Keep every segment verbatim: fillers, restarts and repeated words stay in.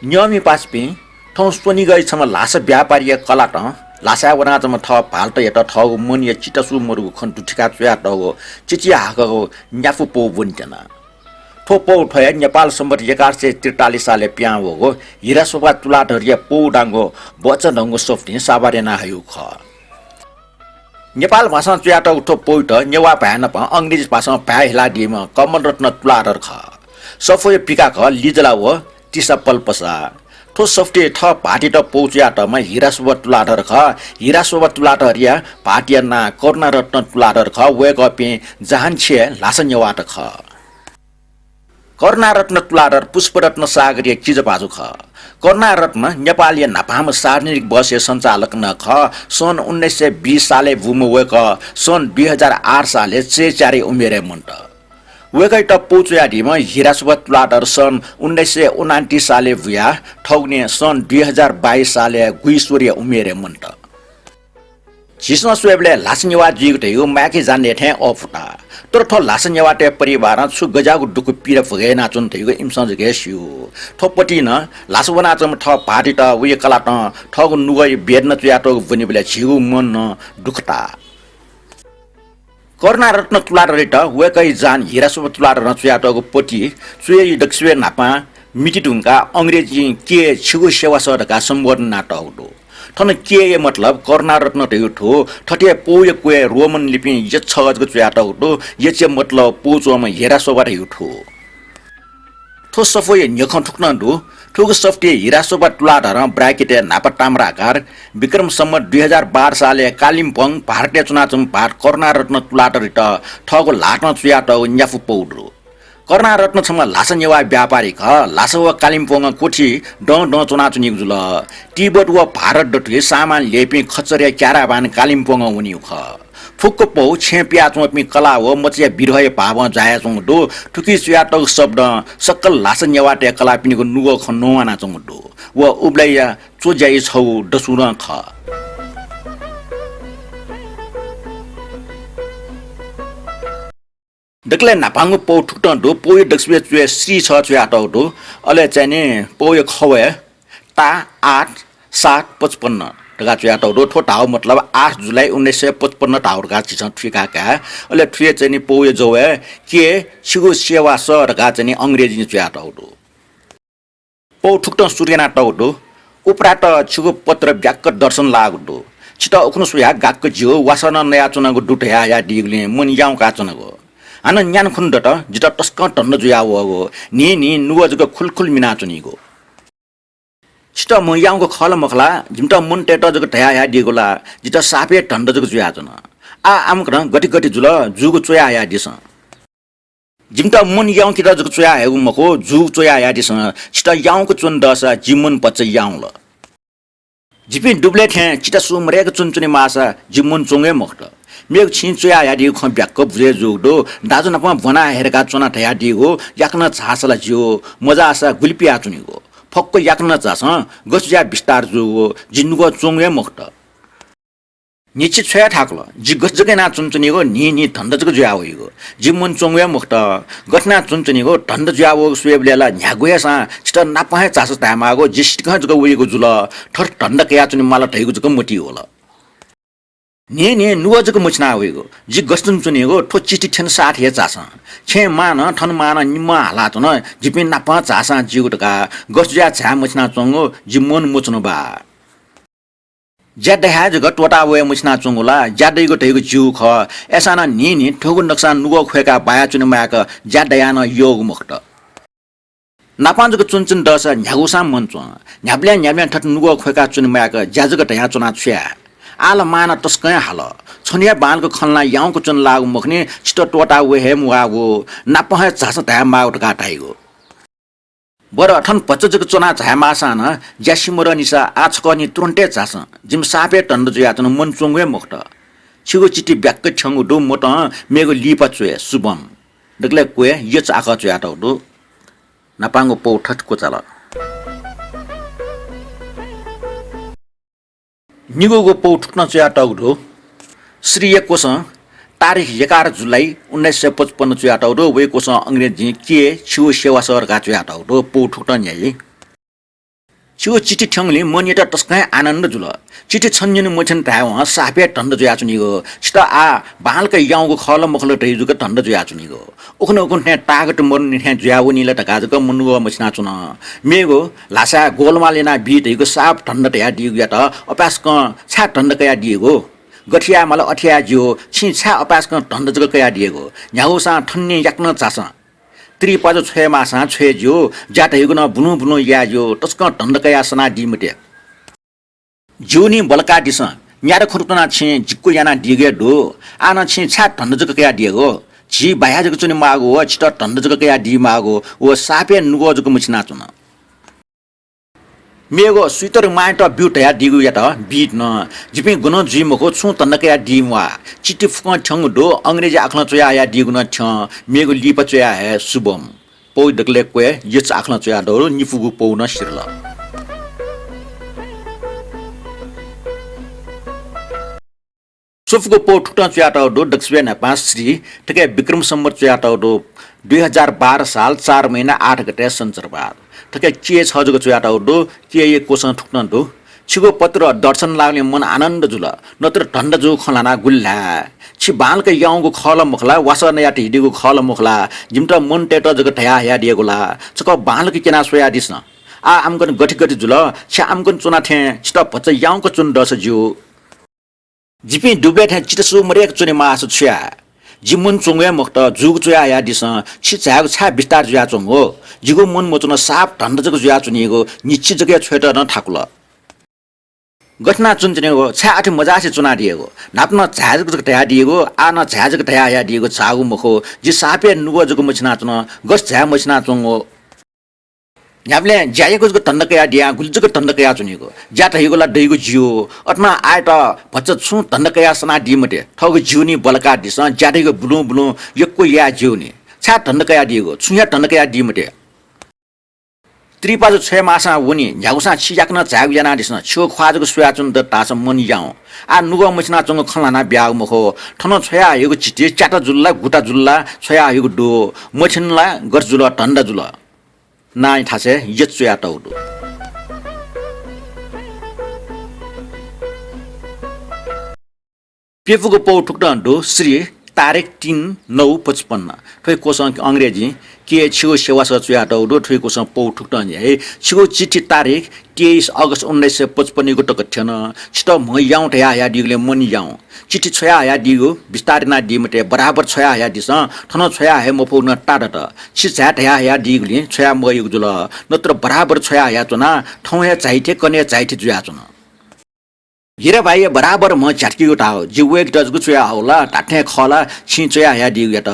न्यंपिं पासापिं, थौं स्वनिगःया छम्ह ल्हासा व्यापारीया कलातं ल्हासाय् वनाच्वंम्ह थः भालुतयात थःगु मनया चितासू मदुगु खँ दुथ्याका च्वयातःगु चिचिहाकःगु न्यापा पौ ब्वनेत्यना। थ्व पौ थ्व हे नेपाल संवत् एघार सय त्रितालिस सालय् पिहां वःगु हिराशोभा तुलाधरया पौ धांगु बचंधंगु सफुतिं साभार याना हयागु खः। नेपाल भाषां च्वयातःगु थ्व पौयात नेवाः भाय् नाप अंग्रेजी भाषां भाय् हिलादीम्ह कमलरत्न तुलाधर खः। सफूया पिकाखः लिजला व तिसा पल्पसा। थ्व सफुतिइ थः भाःतयात पौ च्वयातःम्ह हिराशोभा तुलाधर खः। हिराशोभा तुलाधरया भाःतया नां करुणारत्न तुलाधर खः। वय्कःपिं जहानछि हे ल्हासा नेवाःत खः। करुणारत्न तुलाधर पुष्परत्न सागरया किजाभाजु खः। करुणारत्न नेपालया न्हापांम्ह सार्वजनिक बसया सञ्चालक नं खः। सन् उन्नाइस सय बीस सालय् बूम्ह वय्कः सन् दुई हजार आठ सालय् चय्च्याःगु उमेरय् मन्त। वय्कःयात पौ च्वयादीम्ह हिराशोभा तुलाधर सन् उन्नाइस सय उनान्तिस सालय् बुयाः थौंकन्हय् सन् दुई हजार बाइस सालय् गुइस्वरया उमेरय् मन्त। झीसं स्वयेबलय् ल्हासा नेवाः जुइगु धइगु माय्कय् जान्डय् थें अःपुता। तर थ्व ल्हासा नेवाःतय् परिवारं छु गज्याःगु दुःख पीडा भोगे यानाच्वन धइगु इमिसं जक हे स्यू। थ्व पतिं नं ल्हासा वनाच्वंम्ह थः भाःतयात वया कलातं थःगु नुगःया वेदना च्वयातःगु ब्वनीबलय् झीगु मन नं दुःख ताः। करुणारत्न तुलाधरयात वय्कःया जहान हिराशोभा तुलाधरं च्वयातःगु पति च्वय् दक्वसिबय् न्हापां मिति धुंकाः अंग्रेजीं के छिगु सेवा सः धकाः सम्बोधन यानातःगु दु। थन के या मतलब करुणारत्न धइगु थ्व, थथे पौया क्वय् रोमन लिपिं एच जक च्वयातःगु दु। एच या मतलब पौ च्वंम्ह हिराशोभा धइगु थ्व। थ्व सफूया न्ह्यखँ थुकथं दु। थुगु सफुतिइ हिराशोभा तुलाधरं ब्राकेटय् न्हापा ताम्राकार विक्रम सम्वत दुई हजार बाह्र सालय् कालिम्पोङ भारतय् च्वनाच्वंम्ह भाःत करुणारत्न तुलाधरयात थःगु ल्हातं च्वयातःगु न्यापा पौ दु। करुणारत्न छम्ह ल्हासा नेवाः व्यापारी खः। ल्हासा व कालिम्पोङं क्वथि दँ दँ च्वनाच्वनीगु जुल। तिब्बत व भारत दथुइ सामान ल्ह्यइपिं खच्चरया क्याराभान कालिम्पोङं वनीगु खः। फुक्क पौ छेँय् पियाच्वंपिं कला व मचाया विरहया भावं जायाच्वंगु दु। थुकी च्वयातःगु शब्दं सकल ल्हासा नेवाःतय् कलाःपिनिगु नुगः खँ नवानाच्वंगु दु। व उबलय्‌या च्वज्याया छगू दसुरं खः। दकलय् न्हापांगु पौ थुकथं दु। पौया दक्वसिबय् च्वय् श्री छगः च्वयातःगु दु। अले चाहिँ नि पौया खवय् ता आठ सात पचपन्न धकाः च्वयातःगु दु। थ्व धाःगु मतलब आठ जुलाई उन्नाइस सय पचपन्न धाःगु धकाः झीसं थुइका काये। अले थुया चाहिँ नि पौया जवय् के छिगु सेवा सः धकाः चाहिँ नि अंग्रेजीं च्वयातःगु दु। पौ थुकथं सुरु यानातःगु दु। उपरात छिगु पत्र ब्याक्क दर्शन लाःगु दु। छितः उखुन्हु स्वयाः गाक्क ज्यू, वासः नं नयाच्वनागु दु धयाहयादीगुलिं मन याउँकाच्वनागु। हानं न्यान्हु खुन्हु दत, जितः तसकं धन्दा जुयावःगु। न्हिं न्हिं नुगः जक खुलखुल मिनाच्वनीगु। छितः मन याउँक खः ला मखु ला? जिमित मन तयेत जक धयाहयादीगु ला? जितः साप हे धन्दा जक जुयाच्वन। आः आमकनं गथे गथे जुल, जूगु च्वयाहयादिसँ। जिमित मन याउँकेत जक च्वयाहयागु मखु, जूगु च्वयाहयादिसँ। छितः याउँक च्वने दःसा जि मन भचा याउँल। जिपिं दुबलय् थें चितासू मदय्क च्वनाच्वने माःसा जि मन च्वंगु हे मखुत। मेगु छिं च्वयाहयादीगु खँ ब्याक्क बुझे जूगु दु। दाजु नाप ब्वना हये धकाः च्वना धयादीगु, याकनं झाःसा ला ज्यू, मझाःसा गुलि पियाच्वनीगु। फक्व याकनं झासँ, गथे जुयाः बिस्तार जूगु, जि नुगः च्वंगु हे मखुत। न्हिच्छि छ्वया थाकुल, जि गथे जक यानाः च्वनाच्वनीगु, न्हिं न्हिं धन्दा जक जुयावइगु। जि मन च्वंगु हे मखुत। गथे यानाः च्वनाच्वनीगु, धन्दा जुयावःगु स्वयेबलय् ला न्ह्यागु हे सां छितः नाप हे झासँ धायेमाःगु, जि सितिकं जक वइगु जुल। थथे धन्दा कयाच्वने माल धइगु जक मतिइ वल। न्हिं न्हिं नुगः जक मछिना वइगु। जि गथे च्वनाच्वनीगु, थ्व चिठी थ्यने साथ हे झासँ। छेँय् मां नं थन मां नं निम्हं हालाच्वन, जिपिं नाप झाःसां ज्यू धकाः। गथे जुयाः झाये मछिनाच्वंगु, जि मन मच्वन बा। ज्या दयाः जक त्वःता वये मछिनाच्वंगु ला ज्या दइगु धइगु ज्यू खः। अय्सां नं न्हिं न्हिं थुगु नक्सां नुगः ख्वय्काः बायाच्वने माय्क ज्या दयाः नं यःगु मखुत। नापं जक च्वनाच्वने दःसा न्ह्यागुसां मन च्वं। न्ह्याबलें न्ह्याबलें थथे नुगः ख्वय्काः च्वने माय्क ज्या जक दयाच्वना छु याये? आः ला मां नं तसकं हे हाल। छन्हु हे बांलाक खँ ल्हानाः याउँक च्वने लाःगु मखुनि, छितः त्वःता वये हे म्वाःगु, नाप हे झासँ धायेमाःगु धकाः धाइगु। बरु थन भचा जक च्वना झायेमाःसां नं ज्या सिमधःनिसा आः छकः निं तुरुन्त हे झासँ। जिमि साप हे धन्दा जुयाच्वन, मन च्वंगु हे मखुत। छिगु चिठी ब्याक्क थ्यंगु दु, मतं मेगु लिपा च्वये, शुभम्। दकलय् क्वय् यच आखः च्वयातःगु दु। न्हापांगु पौ थथे क्वचाल। निगूगु पौ थुकथं च्वयातःगु दु। श्रीया क्वसं तारिख एघार जुलाई उन्नाइस सय पचपन्न च्वयातःगु दु। वया क्वसं अंग्रेजीं के छिगु सेवा सः धकाः च्वयातःगु दु। पौ थुकथं न्ह्याइ। छिगु चिठी थ्यंगुलिं मनयात तसकं हे आनन्द जुल। चिठी छन्हु न्यने मछ्यन धायेवं साप हे धन्दा जुयाच्वनीगु। छितः आः बांलाक याउँगु खः ला मखु ला धइगु जक धन्दा जुयाच्वनीगु। उखुन्हु उखुन्हु थें ताःगत मरुनि थें जुयावनी ला धकाः जक मनूगः मछिनाच्वन। मेगु ल्हासाय् गोलमाल यानाबी धइगु साप धन्दा धयादीगुयात अपाय्सकं छाय् धन्दा कयादीगु? गथे याये माल अथे याये ज्यू, छिं छाय् अपाय्सकं धन्दा जक कयादीगु? न्ह्यागुसां थन्ने याकनं झासँ। त्रिपाजु छ्वये माःसां छ्वये ज्यू, ज्या धइगु नं बुलुं बुलुं याये ज्यू, तसकं धन्दा कयाः सनादी मते। ज्यूनि बलकादिसँ, न्यादँ खुन्हु च्वनाः छिं जिक्व यानादीगु हे दु। आः नं छिं छाय् धन्दा जक कयादीगु? झी बाया जक च्वने माःगु व छितः धन्दा जक कयादी माःगु व सापय् नुगः जक मछिनाच्वन। मेगु स्वीटर मांयात ब्यु धयादीगुयात बी धुन। जिपिं गनं जुइ मखु, छुं धन्दा कयादी म्वाः। चिठी फुक्कं थ्यंगु दु, अंग्रेजी आखलं च्वया हयादीगु नं थ्यं, मेगु लिपा च्वया हये शुभम। पौ दकलय् क्वय्, यच आखलं च्वयातःगु निपूगु पौ नं सिधल। स्वफुगु पौ थुकथं च्वयातःगु दु, दकसिबय् न्हापां श्री, थुकी विक्रम सम्वत च्वयातःगु दु, दुई हजार बाह्र साल चार महिना आठ गते सञ्चरबार। थुकी के छ जक च्वयातःगु दु, केया क्वसं थुकथं दु। छिगु पत्र दर्शन लाःगुलिं मन आनन्द जुल, नत्र धन्दा जूगु खँ ल्हानाः गुलि धाये। छि बांलाक याउँगु खः ला मखु ला, वासः नयातयादीगु खः ला मखु ला, जिमित मन तयेत जक धया हयादीगु ला, छकः बांलाक क्यनाः स्वयादिसँ। आः आमकन गथे गथे जुल, छि आमकन च्वना थें छितः भचा याउँक च्वने दःसा ज्यू। जिपिं दुबलय् थें चितासू मदय्क च्वने माःसा छु याये? जि मन च्वंगु हे मखुत, जूगु च्वया हयादिसँ। छि झायेगु छाय् बिस्तार जुयाच्वंगु? जिगु मन मच्वन, साप धन्दा जक जुयाच्वनीगु, निच्छि जक हे छ्वयेत नं थाकुल। गथे यानाः च्वनाच्वनेगु, छाय् अथे मजासे च्वनादियागु? न्हापा नं झाये जक धयादीगु, आः नं झाये जक धया हयादीगु, झाःगु मखु। जि सापय् नुगः जक मछिनाच्वन, गथे झाये मछिनाच्वंगु। न्ह्याबलें ज्या यायेगु जक धन्दा कयादियां गुलि जक धन्दा कयाच्वनीगु? ज्या धइगु ला दइगु ज्यू। अथे नं आःयात भचा छुं धन्दा कयाः सनादी मते। थःगु ज्यूनि बलकादिसँ, ज्या धइगु बुलुं बुलुं यक्व याये ज्यूनि। छाय् धन्दा कयादीगु? छुं हे धन्दा कयादी मते। त्रिपाजु छ्वये माःसां वनी, न्ह्यागुसां छि याकनं झायेगु यानादिसँ। छिगु ख्वाः जक स्वयाच्वन दत धाःसा मन याउँ। आः नुगः मछिनाच्वंगु खँ ल्हानाः ब्याःगु मखु। थन छ्वया हयागु चिठी च्याता जुल ला गुता जुल ला छ्वया हयागु दु। मछिन ला गथे जुल धन्दा जुल। नांया थासय् यच च्वयातःगु दु। प्यपुगु पौ थुकथं दु, श्री, तारिख तीन नौ पचपन्न। थ्व हे क्वसं अंग्रेजी, के छिगु सेवा सः च्वयातःगु दु, थ्व हे क्वसं पौ थुकथं हे, छिगु चिठी तारिख तेइस अगस्त उन्नाइस सय पचपन्नयागु तक थ्यन। छितः म्ह याउँ धया हयादीगुलिं मन याउँ। चिठी छ्वया हयादीगु बिस्तार यानादी मते, बराबर छ्वया हयादिसँ, थन छ्वया हये मफुगु नं तादत। छि झाये धया हयादीगुलिं छ्वया मवयागु जुल, नत्र बराबर छ्वया हयाच्वना, थौं हे झाइथे कन्हय् झाइथे जुयाच्वन। हिरा भाइया बराबर म्ह झ्यातकीगु धाः, जि वय्‌केत जक च्वया हःगु ला, धात्थें खः ला, छिं च्वया हयादीगुयात।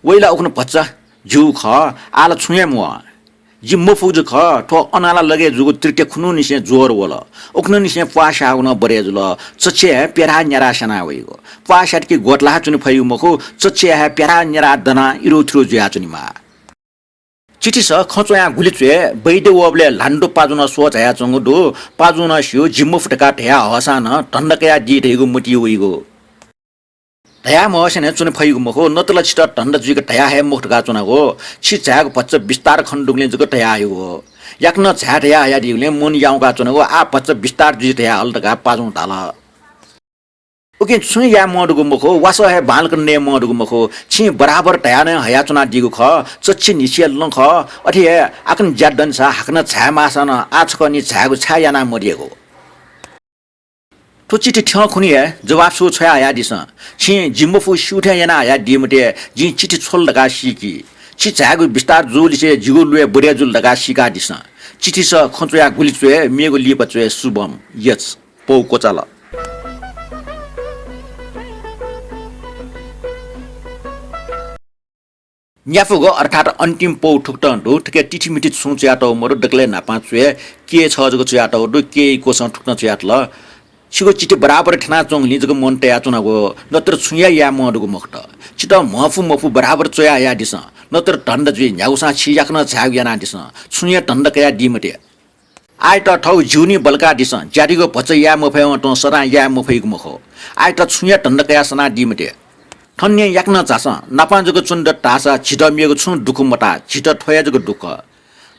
वइ ला उखुन्हु भचा ज्यूगु खः, आः ला छुं हे म्वाः। जि मफुगु जक खः, थ्व अनाला लगय् जूगु तृतीया खुन्हुनिसें ज्वर वल। उखुन्हुनिसें प्वाः स्याःगु नं बरय् जुल। चच्छि हे प्यराः न्याराः स्याना वइगु। प्वाः स्यातकी ग्वतलाः च्वने फइगु मखु, चच्छि हे प्यराः न्याराः दनाः इरुथुरु जुयाच्वनेमाः। चिठीस खँ च्वयाः गुलि च्वये, वैद्य वःबलय् ल्हान्डु पाजुं स्वः झायाच्वंगु दु। पाजुं नं स्यू, जि मफु धकाः धया हःसां नं धन्दा कयादी धइगु मतिइ वइगु। धया म्हःसें नं च्वने फइगु मखु, नत ला छितः धन्दा जुइक धया हये मखु धकाः च्वनागु। छि झायेगु भचा बिस्तार खने दुगुलिं जक धया हयागु। याकनं झाये धया हयादीगुलिं मन याउँका च्वनागु, आः भचा बिस्तार जुइ धया हल धकाः पाजुं धाल। उकिं छुं याये म्वाः दुगु मखु, वासः हे बांलाक नये म्वाः दुगु मखु। छिं बराबर धया नं हयाच्वनादीगु खः, चच्छि न्हिसया लँ खः। अथे हे आकनं ज्या दनिसा हाकनं झाये माःसां नं आः छकः नि झायेगु छाय् याना मदियागु? थ्व चिठी थ्यंखुन्हु हे जवाफ सू छ्वया हयादिसँ। छिं जि मफु स्यू थें याना हयादी मते, जिं चिठी छ्वल धकाः सीकि। छि झायेगु बिस्तार जूलिसे जिगु ल्वय् बरय् जुल धकाः सीकादिसँ। चिठीस खँ च्वयाः गुलि च्वये, मेगु लिपा च्वये, शुभम, यच। पौ क्वचाल। न्याफुगु अर्थात् अन्तिम पौ थुकथं दु, थुकी तिथिमिति छुं च्वयातःगु मदु, दकलय् न्हापां च्वये, के छ जक च्वयातःगु दु, केया क्वसं थुकथं च्वयातल। छिगु चिठी बराबर थ्यनाच्वंगुलिं जक मन तयाच्वनागु, नत्र छुं हे याये म्वाः दुगु मखुत। छितः म्हफु मफु बराबर च्वया हयादिसँ, नत्र धन्दा जुइ न्ह्यागुसां छि याकनं झायेगु यानादिसँ, छुं हे धन्दा कयादी मते। आःयात थःगु ज्यूनि बलकादिसँ, ज्यादिगु भचा याये मफयेवं तुं सदां याये मफइगु मखु। आःयात छुं हे धन्दा कयाः सनादी मते। थन निं याकनं झासँ, नापं जक च्वने दत धाःसा झीत मेगु छुं दुःख मताः, झीत थ्व हे जक दुःख।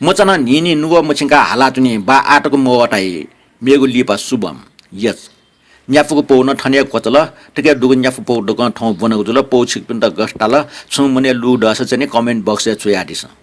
मचानं न्हिं न्हिं नुगः मछिंकाः हालाच्वनी, बा आःतक मवःताइ। मेगु लिपा शुभम। यस। न्याफुगु पौ नं थन हे क्वचल। थुके दुगु न्याफु पौ दकं थौं ब्वनागु जुल। पौ छिकपिन्त गथे ताल? छुं मनय् लुगु दःसा चाहिँ नि comment box-य् च्वयादिसँ।